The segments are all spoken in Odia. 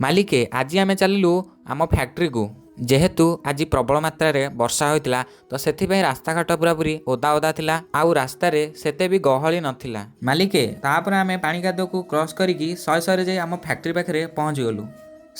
ମାଲିକେ, ଆଜି ଆମେ ଚାଲିଲୁ ଆମ ଫ୍ୟାକ୍ଟ୍ରିକୁ। ଯେହେତୁ ଆଜି ପ୍ରବଳ ମାତ୍ରାରେ ବର୍ଷା ହୋଇଥିଲା, ତ ସେଥିପାଇଁ ରାସ୍ତାଘାଟ ପୁରାପୁରି ଓଦା ଓଦା ଥିଲା ଆଉ ରାସ୍ତାରେ ସେତେ ବି ଗହଳି ନଥିଲା। ମାଲିକେ, ତାପରେ ଆମେ ପାଣି କାଦୁଅକୁ କ୍ରସ୍ କରିକି ଶହେ ଶହେରେ ଯାଇ ଆମ ଫ୍ୟାକ୍ଟ୍ରି ପାଖରେ ପହଞ୍ଚିଗଲୁ।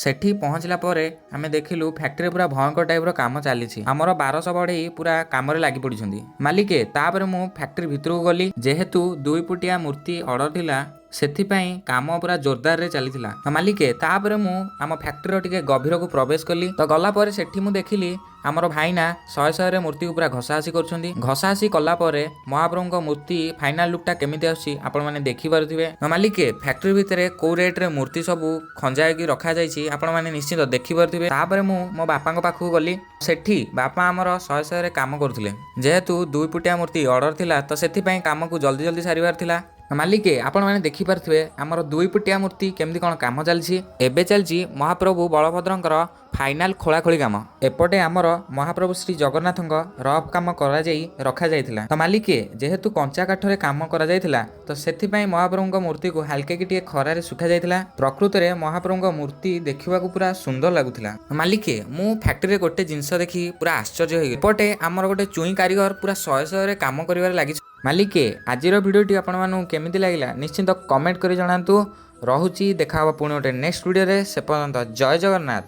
ସେଠି ପହଞ୍ଚିଲା ପରେ ଆମେ ଦେଖିଲୁ, ଫ୍ୟାକ୍ଟ୍ରିରେ ପୁରା ଭୟଙ୍କର ଟାଇପ୍ର କାମ ଚାଲିଛି। ଆମର 1200 ବଢ଼େଇ ପୁରା କାମରେ ଲାଗି ପଡ଼ିଛନ୍ତି। ମାଲିକେ, ତାପରେ ମୁଁ ଫ୍ୟାକ୍ଟ୍ରି ଭିତରକୁ ଗଲି। ଯେହେତୁ 2 ଫୁଟିଆ ମୂର୍ତ୍ତି ଅର୍ଡ଼ର ଥିଲା, ସେଥିପାଇଁ କାମ ପୁରା ଜୋରଦାରରେ ଚାଲିଥିଲା। ତ ମାଲିକେ, ତାପରେ ମୁଁ ଆମ ଫ୍ୟାକ୍ଟ୍ରିର ଟିକେ ଗଭୀରକୁ ପ୍ରବେଶ କଲି। ତ ଗଲା ପରେ ସେଠି ମୁଁ ଦେଖିଲି, ଆମର ଭାଇନା ଶହେ ଶହେରେ ମୂର୍ତ୍ତିକୁ ପୁରା ଘଷାଘଷି କରୁଛନ୍ତି। ଘଷାଘଷି କଲା ପରେ ମହାପ୍ରଭୁଙ୍କ ମୂର୍ତ୍ତି ଫାଇନାଲ ଲୁକ୍ଟା କେମିତି ଆସୁଛି, ଆପଣମାନେ ଦେଖିପାରୁଥିବେ। ତ ମାଲିକେ, ଫ୍ୟାକ୍ଟ୍ରି ଭିତରେ କୋଉ ରେଟ୍ରେ ମୂର୍ତ୍ତି ସବୁ ଖଞ୍ଜା ହେଇକି ରଖାଯାଇଛି, ଆପଣମାନେ ନିଶ୍ଚିତ ଦେଖିପାରୁଥିବେ। ତାପରେ ମୁଁ ମୋ ବାପାଙ୍କ ପାଖକୁ ଗଲି। ସେଠି ବାପା ଆମର ଶହେ ଶହେରେ କାମ କରୁଥିଲେ। ଯେହେତୁ 2 ଫୁଟିଆ ମୂର୍ତ୍ତି ଅର୍ଡ଼ର ଥିଲା, ତ ସେଥିପାଇଁ କାମକୁ ଜଲ୍ଦି ଜଲ୍ଦି ସାରିବାର ଥିଲା। ମାଲିକେ, ଆପଣମାନେ ଦେଖିପାରୁଥିବେ ଆମର 2 ଫୁଟିଆ ମୂର୍ତ୍ତି କେମିତି କ'ଣ କାମ ଚାଲିଛି। ଏବେ ଚାଲିଛି ମହାପ୍ରଭୁ ବଳଭଦ୍ରଙ୍କର ଫାଇନାଲ ଖୋଳାଖୋଳି କାମ। ଏପଟେ ଆମର ମହାପ୍ରଭୁ ଶ୍ରୀ ଜଗନ୍ନାଥଙ୍କ ରଫ୍ କାମ କରାଯାଇ ରଖାଯାଇଥିଲା। ତ ମାଲିକେ, ଯେହେତୁ କଞ୍ଚା କାଠରେ କାମ କରାଯାଇଥିଲା, ତ ସେଥିପାଇଁ ମହାପ୍ରଭୁଙ୍କ ମୂର୍ତ୍ତିକୁ ହାଲକାକି ଟିକେ ଖରାରେ ଶୁଖାଯାଇଥିଲା। ପ୍ରକୃତରେ ମହାପ୍ରଭୁଙ୍କ ମୂର୍ତ୍ତି ଦେଖିବାକୁ ପୁରା ସୁନ୍ଦର ଲାଗୁଥିଲା। ମାଲିକେ, ମୁଁ ଫ୍ୟାକ୍ଟ୍ରିରେ ଗୋଟେ ଜିନିଷ ଦେଖି ପୁରା ଆଶ୍ଚର୍ଯ୍ୟ ହେଇଗଲି। ଏପଟେ ଆମର ଗୋଟେ ଚୁଇଁ କାରିଗର ପୁରା ଶହେ ଶହେରେ କାମ କରିବାରେ ଲାଗିଛି। ମାଲିକେ, ଆଜିର ଭିଡ଼ିଓଟି ଆପଣମାନଙ୍କୁ କେମିତି ଲାଗିଲା, ନିଶ୍ଚିନ୍ତ କମେଣ୍ଟ କରି ଜଣାନ୍ତୁ। ରହୁଛି, ଦେଖା ହେବ ପୁଣି ଗୋଟେ ନେକ୍ସଟ ଭିଡ଼ିଓରେ। ସେ ପର୍ଯ୍ୟନ୍ତ ଜୟ ଜଗନ୍ନାଥ।